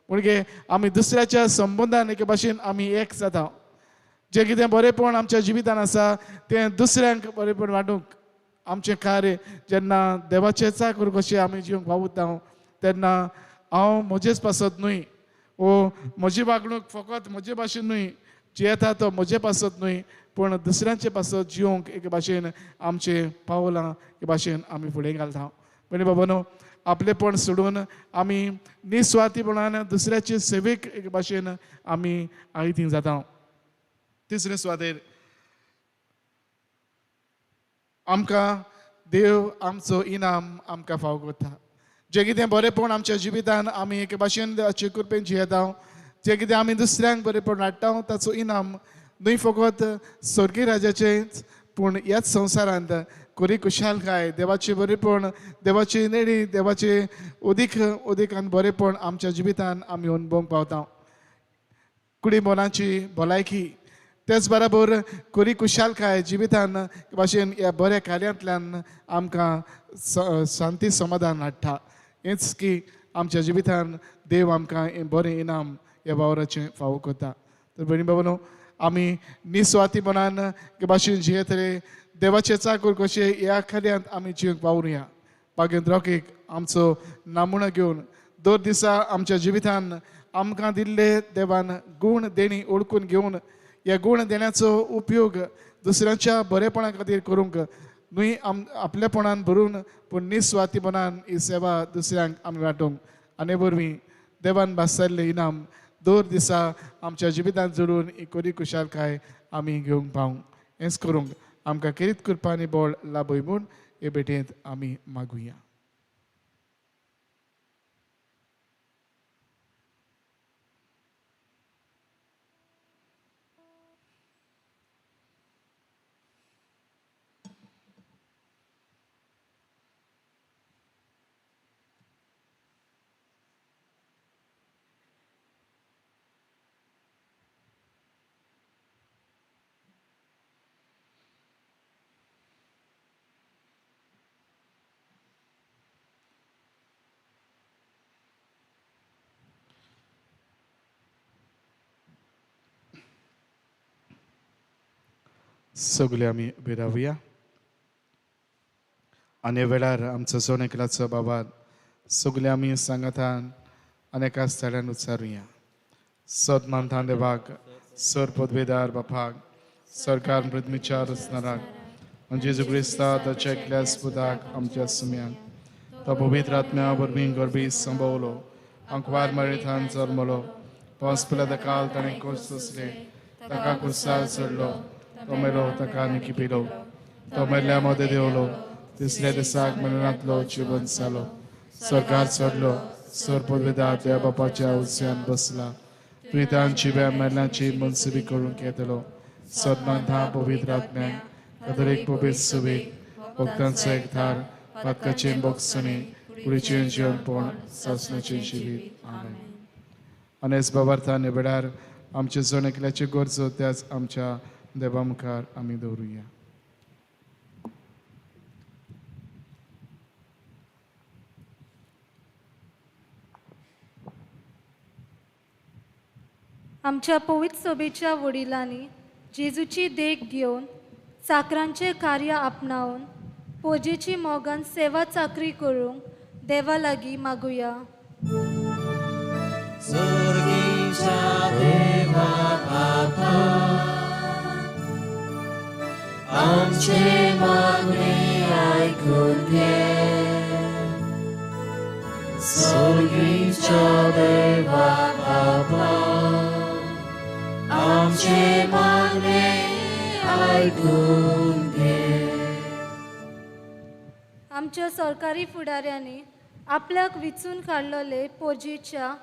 म्हणजे आमी दुसऱ्याच्या संबंदान एके भाशेन आमी एक जाता. जें कितें बरेंपण आमच्या जिवितान आसा तें दुसऱ्यांक बरेंपण वांटूंक आमचें कार्य जेन्ना देवाचें चाकूर कशें आमी जिवंक वावुरता तेन्ना हांव म्हजेच पासत न्हय वो म्हजी वागणूक फकत म्हजे भाशेन न्हय, जियेता तो म्हजे पासत न्हय पूण दुसऱ्यांचे पासत जिवंक एके भाशेन आमचें पावलां एके भाशेन आमी फुडें घालता. भयणी बाबा न्हू आपलेपण सोडून आमी निस्वार्थीपणान दुसऱ्याचे सेवेक एक भाशेन आमी आयती जाता. तिसरे सुवातेर आमकां देव आमचो इनाम आमकां फावो करता. जें कितें बरेंपण आमच्या जिवितान आमी एके भाशेन देवाचे कृपेन जियेता, जें कितें आमी दुसऱ्यांक बरेंपण हाडटा ताचो इनाम न्हय फकत स्वर्गीय राजाचेंच पूण ह्याच संवसारांत कोरी खुशालकाय, देवाचें बरेंपण, देवाची नेणी, देवाचें अदीक अदीक आनी बरेंपण आमच्या जिवितान आमी अणभवंक पावता. कुडी मनाची भलायकी तेच बराबर कोरी खुशालकाय जिवितान भाशेन ह्या बऱ्या कार्यांतल्यान आमकां शांती समाधान हाडटा. हेंच की आमच्या जिवितान देव आमकां हें बरें इनाम ह्या वावराचें फावो करता. तर भयणी बाबानो, आमी निस्वार्थीपणान भाशेन जियेतले, देवाचे चाकूर कशें ह्या कार्यांत आमी जिवंक वावरुया. बागेंत रोकीक आमचो नामुणो घेवन दर दिसा आमच्या जिवितान आमकां दिल्ले देवान गूण देणी ओळखून घेवन ह्या गूण देण्याचो उपयोग दुसऱ्यांच्या बरेपणा खातीर करूंक न्हय आपलेपणान भरून पूण निस्वार्थीपणान ही सेवा दुसऱ्यांक आमी वांटूंक आनी वरवीं देवान भासल्लें इनाम दर दिसा आमच्या जिवितांत जोडून ही कोरी खुशालकाय आमी घेवंक पावूंक. हेंच करूंक आमकां खेरीत कृपा आनी बळ लाभय म्हूण हे भेटेंत आमी मागुया. सगळे आमी उबे रावया आनी वेळार आमचो जण एकल्याचो बाबा सगळे आमी सांगातान आनी एका स्थळान उच्चारुया. सदमान देवाक, सर पदवेदार बापाक, सरकार मृदमीच्या रचणाराक, जेजू क्रिस्ता ताच्या एकल्या पुताक आमच्या सुम्याक, तो पवित्र आत्म्या वरवीं गर्भी संभवलो, अंकवार मरेथान जल्मलो, पावस पिला काल ताणें कोस सोंसले, ताका कुर्सार चडलो, तो मेलो, ताका निकी पिलो, तो मेल्ल्या मदें देंवलो, तिसऱ्या दिसाक मरणांतलो जिवंत जालो, सरकार चडलो, सर पदवेदार देव बापाच्या उजव्यान बसला, प्रितान जिव्या मेल्ल्याची मनसुबी करूंक येतलो. सदमान पवित्र आत्म्याक, कदरेक पवित्र सुबीक, भक्तांचो एकधार, पातकाचें बोगसणे, कुडीचें जिवनपण, सासणाचें जिवीत. आमेन. आनी बाबार्थान वेळार आमचे जण एकल्याच्यो गरजो त्याच आमच्या देवा मुखार आमी दवरुया. आमच्या पवित्र सभेच्या वडिलांनी जेजूची देख घेवन चाकरांचें कार्य आपणावन पोजेची मोगान सेवा चाकरी करूंक देवा लागीं मागुया. आमचे मागणे आयकून घे, स्वर्गीच्या देवा बापा, आमचे मागणे आयकून घे. आमच्या सरकारी फुडाऱ्यांनी आपल्याक विचून काडलेले पोजेच्या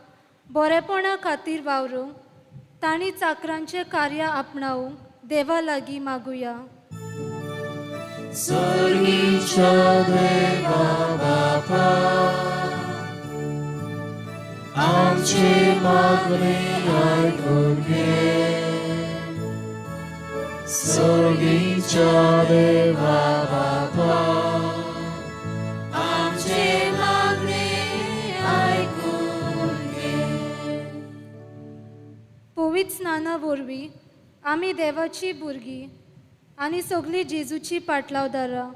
बरेपणा खातीर वावरूंक तांणी चाकरांचें कार्य आपणावंक देवा लागीं मागुया. स्वर्गीच्या देवा बापा, आमचे मागणे आयकून घे, स्वर्गीच्या देवा बापा, आमचे मागणे आयकून घे. पवित्र स्नाना वरवीं आमी देवाची भुरगीं आनी सगळीं जेजूची पाटलावदारां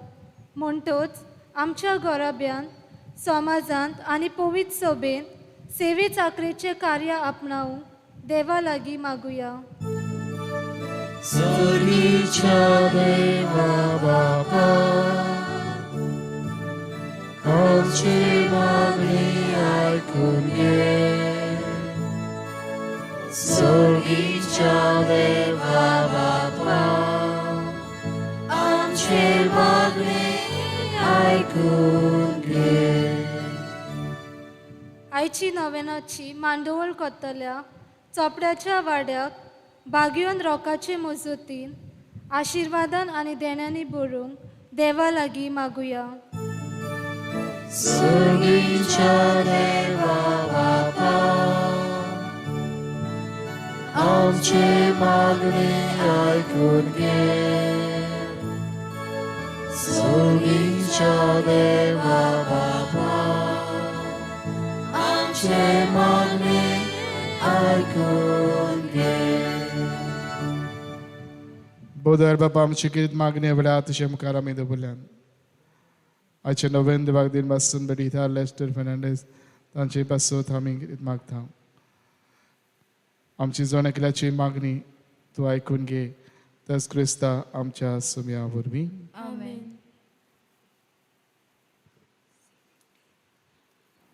म्हणटच आमच्या घराब्यांत, समाजांत आनी पवित्र सभेंत सेवे चाकरेचें कार्य आपणावंक देवा लागीं मागुया. स्वर्गीच्या देवा बापा, आमचे आयकून घे. आयची नवेनाची मांडवळ करतल्या चोपड्याच्या वाड्याक बागयोन रोकाचे मजतीन आशिर्वादान आनी देण्यांनी भरूंक देवा लागीं मागुया. सुगीच्या देवा बापा, आमचे मागणे आयकून घे. सुगीच्या देवा बापा, आमचे मागणे आयकून घे. बोधर बापा आमची किरीत मागणे वेळा तुझ्या मुखार आमी दवरल्यान आयचे नोव्हेंबर देवाक दिन पासून बेडिता लेस्टर फेर्नांडीस तांचे पासून आमी किरीत मागता. आमची जण एकल्याची मागणी तूं आयकून घे तस क्रिस्ता आमच्या सुम्या वरवीं. आमेन.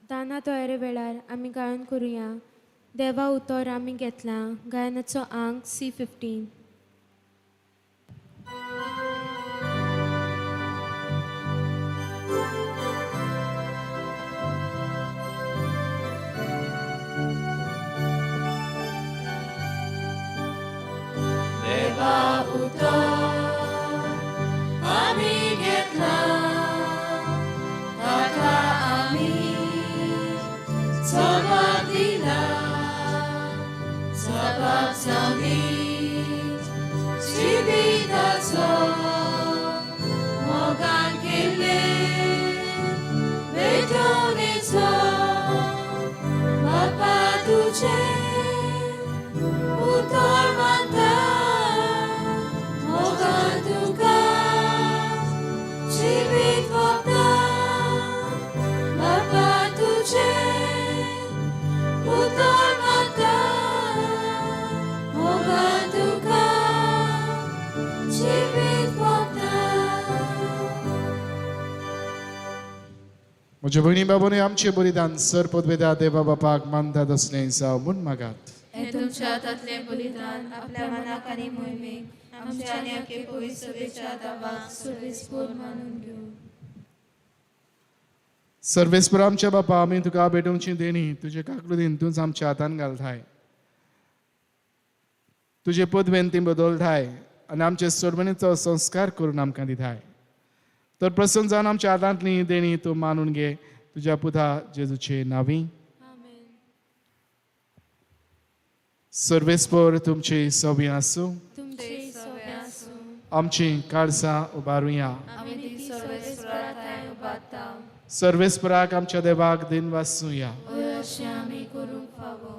दाना तयारे वेळार आमी गायन करुया देवा उतर आमी घेतला गायनाचो आंक C15. देवा उतर आमी घेतला, ताका आमी जबाब दिला, जबाब जावनी जिविताचो मोगान केल्ले भेटवणेचो. बापा तुजें उतर मानता, मोगान तुका जिवीत वता. बापा तुजें उतर मानता, मोगान तुका जिवीत वता. म्हज्या भयणी बाबांनी आमचे बलिदान सर पदवेदा देवा बापाक मानता तसलें जावं म्हूण मागात. हें तुमच्या हातांतलें बलिदान आपल्या मनाक आनी मोहिमेक आमच्या आनी आमचे पवित्र सभेच्या दावाक सुरवेस्पोर मानून घेवं. सर्वेस्पर आमच्या बापा, आमी तुका भेटोवची देणी तुजे काकलुदीन तूंच आमच्या हातान घालताय. तुजे पदवेन ती बदलताय आनी आमचे सोडवणेचो संस्कार करून आमकां दिताय. तर प्रसन्न जावन आमच्या हातांतली देणी तूं मानून घे तुज्या पुता जेजूचे नांवी. आमेन. सर्वेस्पर तुमची सवी आसूं. तुमचे सवे आसूं. आमची काळजां उबारुया. आमी ती सर्वेस्परा थंय उबारता. सर्वेस्पराक आमच्या देवाक दिन वाचुया. हय अशें आमी करूंक फावो.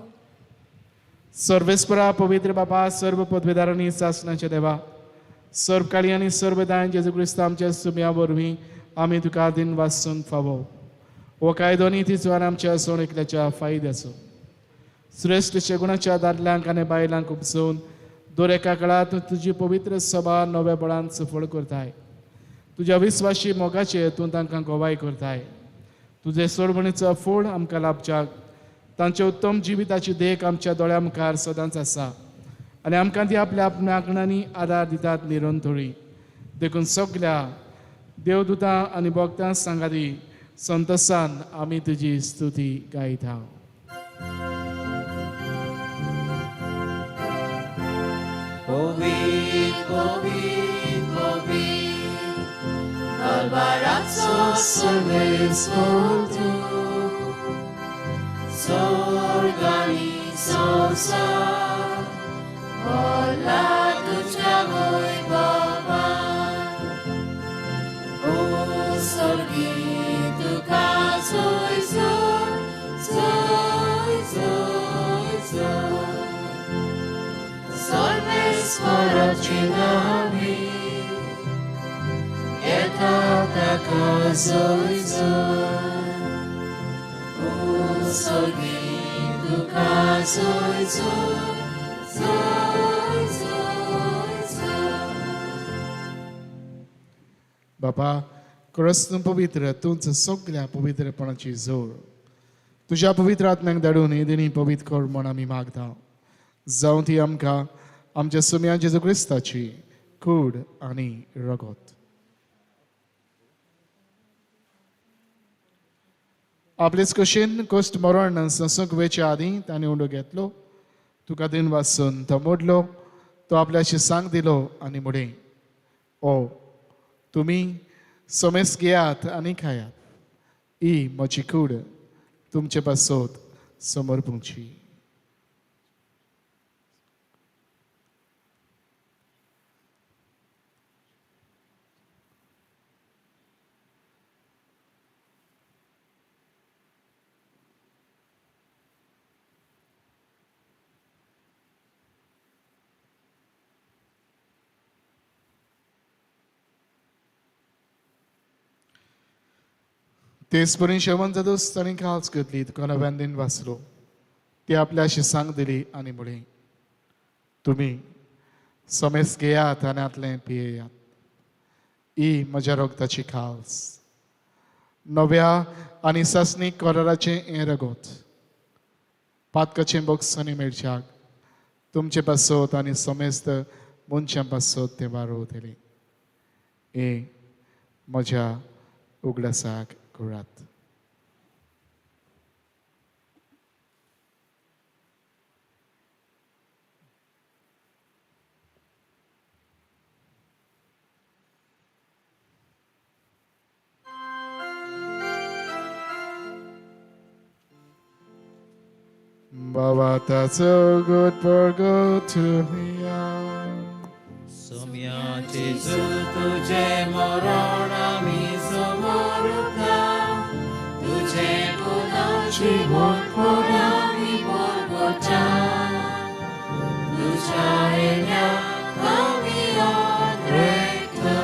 सर्वेस्परा पवित्र बाबा, सर्व पदवेदारांनी सासणाच्या देवा, सर्व काळी आनी सर्व दायन जेजू क्रिस्त आमच्या सुम्या वरवीं आमी तुका दिन वाचूंक फावो. हो कायदो न्ही तिचो आनी आमच्या सोण एकल्याच्या फायद्याचो. श्रेश्ठ शेगुणाच्या दादल्यांक आनी बायलांक उपजोवन दर एका काळांत तुजी पवित्र सभा नव्या बळान सफळ करताय. तुज्या विस्वाशी मोगाचे तूं तांकां गवाय करताय. तुजे सोडवणीचो फळ आमकां लाभच्याक तांच्या उत्तम जिविताची देख आमच्या दोळ्या मुखार सदांच आसा आनी आमकां ती आपल्या मागण्यांनी आदार दितात निरंतळी. देखून सगल्या देवदूतां आनी भक्तां सांगाती संतोसान आमी तुजी स्तुती गायता. पवित्र पवित्र पवित्र दरबाराचो सर्वेस्पर तूं, स्वर्ग आनी संवसार भरला तुज्या वैभवान. ओ स्वर्गी तुका जय जय जय जय जय. सर्वेस्पराचे नांवी येता ताका जय जय. ओ स्वर्गी तुका जय जय जय जय जय. बापा, खरंच तूं पवित्र, तूंच सगल्या पवित्रपणाची जोड. तुज्या पवित्र आत्म्याक धाडून ही देणी पवित्र कर म्हूण आमी मागता. जावं ती आमकां आमच्या सुम्या जेजू क्रिस्ताची कूड आनी रगत. आपलेच कशेन कश्ट मरण संसूंक वेचे आदीं ताणें उंडो घेतलो, तुका दिन वासून तो मोडलो, तो आपल्याशी सांग दिलो आनी म्हणलें, ओ तुमी समेस घेयात आनी खायात, ही म्हजी कूड तुमचे पासत समर्पूंची. तेच परी शेवण जातूच ताणें काल्स घेतली, तुका नव्यान दिन वाचलो, ती आपल्याशी सांग दिली आनी म्हणलें, तुमी समेस घेयात आनी आतलें पियेयात, ही म्हज्या रगताची खाल्स, नव्या आनी सासणीक कराराचें हें रगत, पातकाचें बोगसणी मेळच्याक तुमचे पासत आनी समेस्त मनशां पासत तें वारोवतलें. हें म्हज्या उगडासाक करात. बाबा ताचो गोड परगटुया. सोम्या जेजू तुजें मरण आमी समोरता, तुजें जिवनपण आमी परगटा, तुज्या येण्याक आमी आदरेता.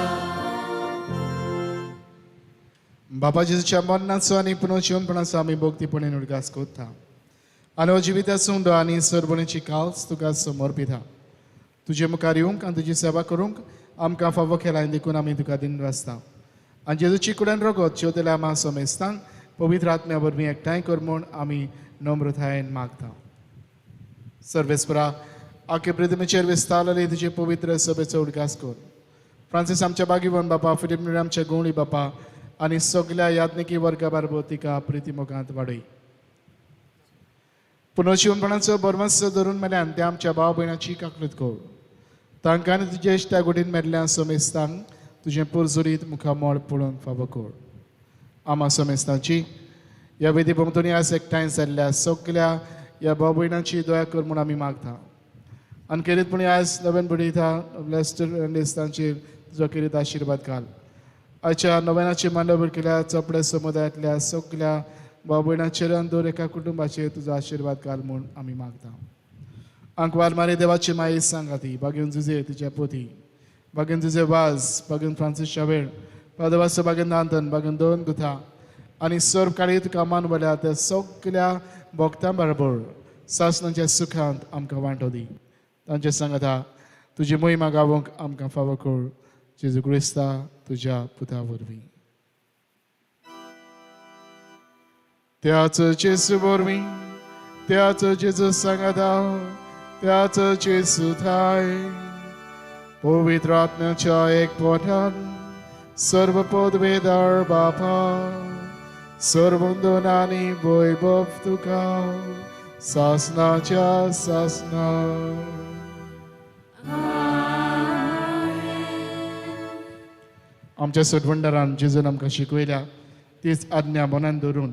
बाबा जेजूच्या मरणाचो आनी पुनर्जिवनपणाचो आमी भक्तीपणान उडगास करता आनी हो जिविताचो उंडो आनी सरबणीची काल्स तुका समर्पिता. तुजे मुखार येवंक आनी तुजी सेवा करूंक आमकां फावो केला देखून आमी तुका दिन वाचता. आनी जेजूची कुडान रगत शेवतल्या आमा समेस्तांक पवित्र आत्म्या वरवीं एकठांय कर म्हूण आमी नम्रतायेन मागता. सर्वेस्परा आखे पृथ्वीचेर विस्तारलेली तुजे पवित्र सभेचो उडगास कर. फ्रांसीस आमच्या बागीवन बापा, फिलीप आमच्या गोंवळी बापा आनी सगल्या याज्ञिकी वर्गा बारबो तिका प्रिती मोगांत वाडय. पुनर्जिवनपणाचो बरमस धरून मेल्यान त्या आमच्या भाव भयणाची काकलूत कर. तांकां तुजे इश्टा गुडीन मेल्ल्या समेस्तांक तुजें पुरजुरीत मुखामळ पळोवंक फावो कर. आमा समेस्तांची ह्या वेदी भोंवतणी आज एकठांय जाल्ल्या सगल्या ह्या भाव भयणांची दया कर म्हूण आमी मागता. आनी खेरीतपणी आयज नव्यान बुडयता लेस्तांचेर तुजो खेरीत आशिर्वाद घाल. आयच्या नव्यानाची मांडवळ केल्या चोपडे समुदायांतल्या सगल्या भाव भयणाचेर आनी दर एका कुटुंबाचेर तुजो आशिर्वाद घाल म्हूण आमी मागता. आंकवार मारी देवाची माई सांगाती, बागेन जुजे तिच्या पोती, बागेन जुजे वाज, बागेन फ्रांसीस शावेळ, पादवासो बागेन नांदन, बागेन दोन गुथा आनी सर्व काळी तुका मानवल्या त्या सगल्या भक्तां बरोबर सासणाच्या सुखांत आमकां वांटो दी. तांचे सांगाता तुजी मोहिमा गावोंक आमकां फावो कर. जेजू क्रिस्ता तुज्या पुता वरवीं. त्याच जेजू वरवीं, त्याच जेजू सांगाता, त्याच जेजू थाय पवित्र आत्म्याच्या एक पोटान सर्व पदवेदार बापा, सर्वंदन आनी वैभव तुका सासनाच्या सासना. आमच्या सोडवणदारान जेजून आमकां शिकयल्या तीच आज्ञा मनान धरून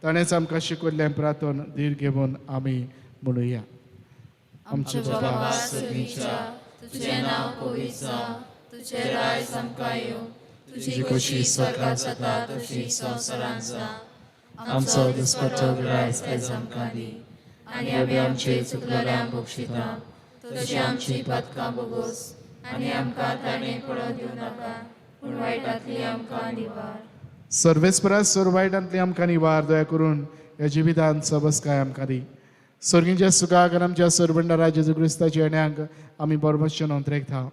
ताणेंच आमकां शिकयल्लें प्रार्थन धीर घेवन आमी म्हणुया. आमच्या बाबा स्वर्गीच्या, तुजें नांव पवित्र जावं, तुजें राज आमकां येवं, तुजी खोशी स्वर्गांत जाता तशी संवसारांत जावं. आमचो दिसपट्टो ग्रास आयज आमकां दी आनी आमी आमचे चुकलेल्यांक बक्षिता तशी आमची पातकां बोगोस आनी आमकां ताणें पडोवन दिवं नाका, पूण वायटांतली आमकां निवार. सर्वेस्परा सर्व वायटांतली आमकां निवार. दया करून ह्या जिवितांत सबसकाय आमकां दी. स्वर्गीच्या सुखाक आनी आमच्या सरबंडारा जेजू क्रिस्ताच्या येण्याक आमी बरोबरचें नोंदरेकता.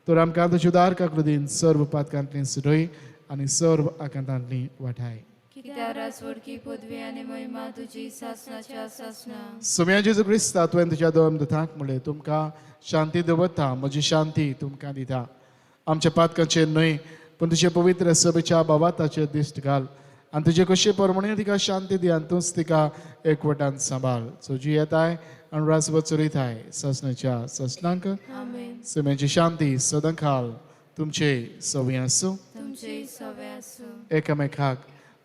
तर आमकां तुजी उदार काकृतीन सर्व पातकांतली सुटय आनी सर्व आकांतांतली वाठाय. कित्याक राजवडकी पदवी आनी महिमा तुजी सासणाच्या सासणा. सोम्या जेजू क्रिस्ता, तुवें तुज्या दोन दुतांक म्हणलें, तुमकां शांती दवरता, म्हजी शांती तुमकां दिता. आमच्या पातकांचेर न्हय पूण तुजे पवित्र सभेच्या भावाताचेर दिश्ट घाल आनी तुजे कशे परमणे तिका शांती दी आनी तूंच तिका एकवटान सांबाळ. सो जी येताय आनी रासवत चलयताय ससनाच्या ससनांक. सुम्यांची शांती सदांकाल तुमचे सवी आसूं. तुमचे सवे आसूं. एकामेकाक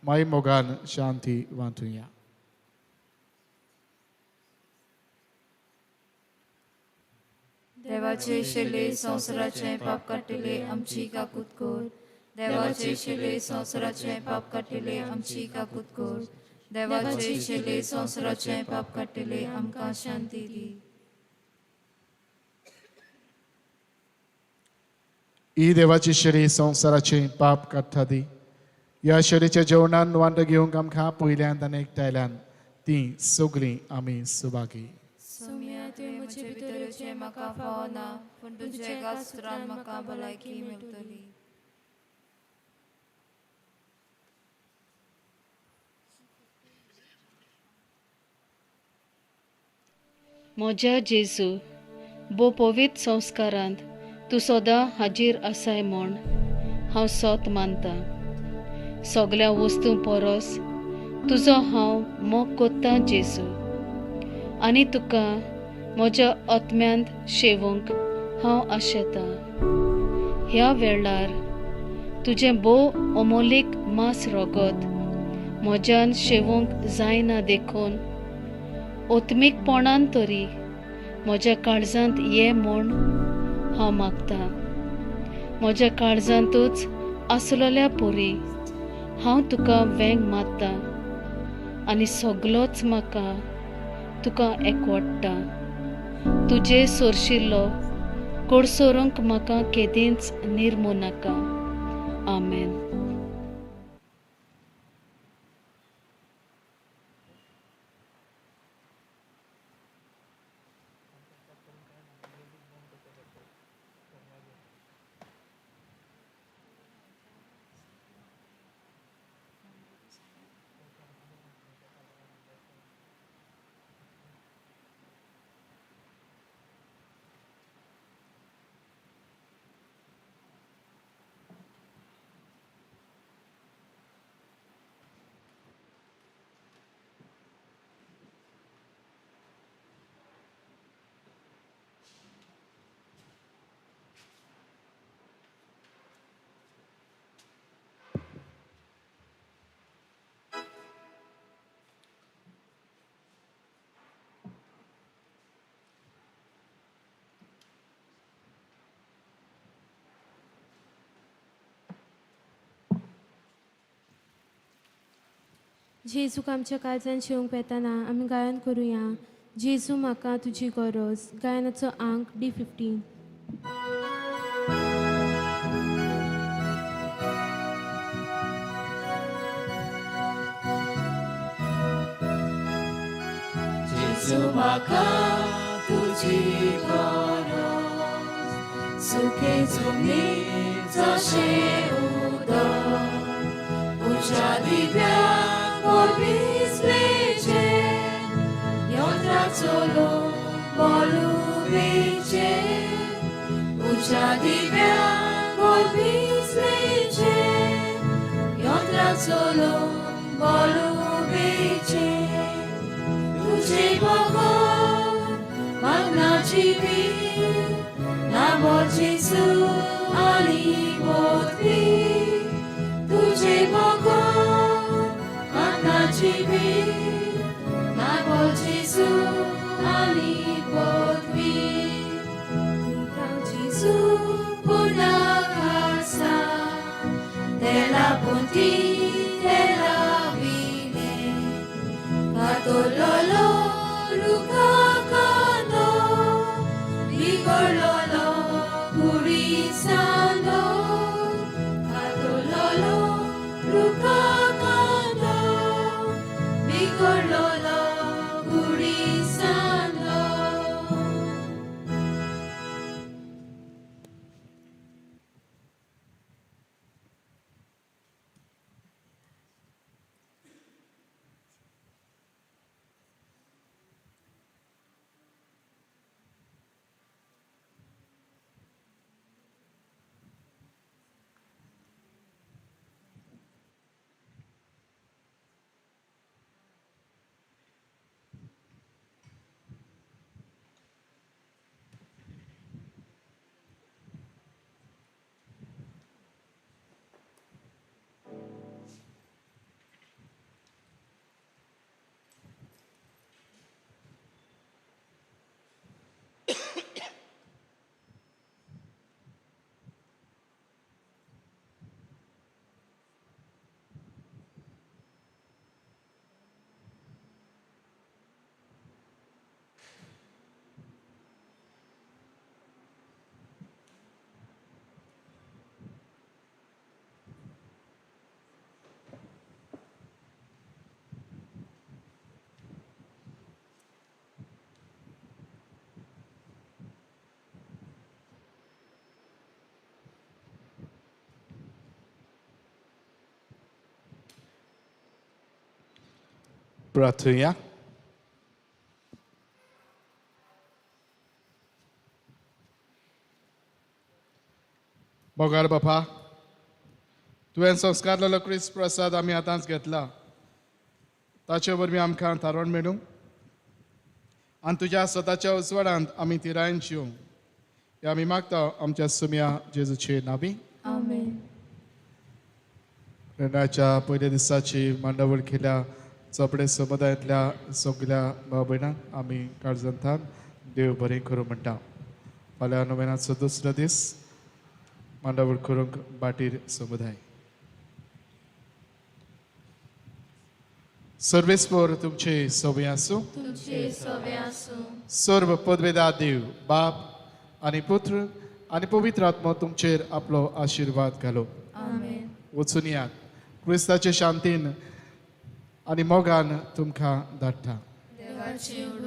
माई मोगान शांती वांटुया. देवाचे शिले संवसाराचे पाप काडटले आमची काकूत कर. देवाचे शिले संवसाराचे पाप काडटले आमची काकूत कर. देवाचे शिले संवसाराचे पाप काडटले आमकां शांती दी. ही देवाची शरी संवसाराचे पाप काडटा दी. ह्या शरीच्या जेवणान वांटो घेवंक आमकां पयल्यान आनी एकठांयल्यान ती सगळीं आमी सुभागी. सोम्या, तुवें म्हजे भितर येवचें म्हाका फावना, पूण तुज्या एका सुत्रान म्हाका भलायकी मेळटली. म्हज्या जेजू, भोव पवित्र संस्कारांत तूं सदां हाजीर आसाय म्हूण हांव सोत मानता. सगळ्या वस्तूं परस तुजो हांव मोग कोत्तां जेजू, आनी तुका म्हज्या आत्म्यांत शेवूंक हांव आशेतां. ह्या वेळार तुजें भोव अमोलीक मांस रगत म्हज्यान शेवूंक जायना देखून आत्मीकपणान तरी म्हज्या काळजांत ये म्हूण हांव मागतां. म्हज्या काळजांतूच आसलेल्या परी हांव तुका वेंग मारतां आनी सगलोच म्हाका तुका एकवडटा. तुजे सोरशिल्लो कोडसोरूंक म्हाका केदींच निर्मू नाका. आमेन. जेजूक आमच्या काळजान शेवंक वेताना आमी गायन करुया. जेजू म्हाका तुजी गरज. गायनाचो आंक D15. जेजू म्हाका तुजी गरज, सुखे जमनी जशें उदक, उज्या दिव्या भिजलेचे यंत्रा चलो बोलुवेचे, उज्या दिव्या भिजलेचे यंत्रा चलो बोलुवेचे. तुझे बगर मागनाची बी ना जेजू आनी बोधवी. तुझे बगर मागनाची बी ना जेजू आनी बोधवी. जेजू पुना खासा तेला पुंती तेला विने कातोलोलो रुखा कांदो बिगडलोलो कुडीसांदो. कातोलोलो रुखा कांदो बिगडलोलो कुडीसांदो. प्रार्थुया. मोगाळ बापा, तुवें संस्कारलेलो क्रिस्त प्रसाद आमी आतांच घेतला, ताचे वरवीं आमकां थारोवन मेळूं आनी तुज्या स्वताच्या उजवाडांत आमी तिरायन जिवूं, हे आमी मागता आमच्या सुम्या जेजूचे नावी. आमेन. रेंडाच्या पयल्या दिसाची मांडावळ केल्या चोपडे समुदायांतल्या सगल्या भाव भयणांक आमी काळजांतान देव बरें करूं म्हणटा. फाल्यां नोव्हेनाचो दुसरो दीस मांडावळ करूंक बाटीर समुदाय. सर्वेस्पोर तुमचे सवय आसूं. तुमचे सवे आसूं. सर्व पदवेदा देव बाप आनी पुत्र आनी पवित्र आत्मो तुमचेर आपलो आशिर्वाद घालो. आमेन. वचून यात, क्रिस्ताचे शांतीन आनी मोगान तुमकां धाडटा. देवाची.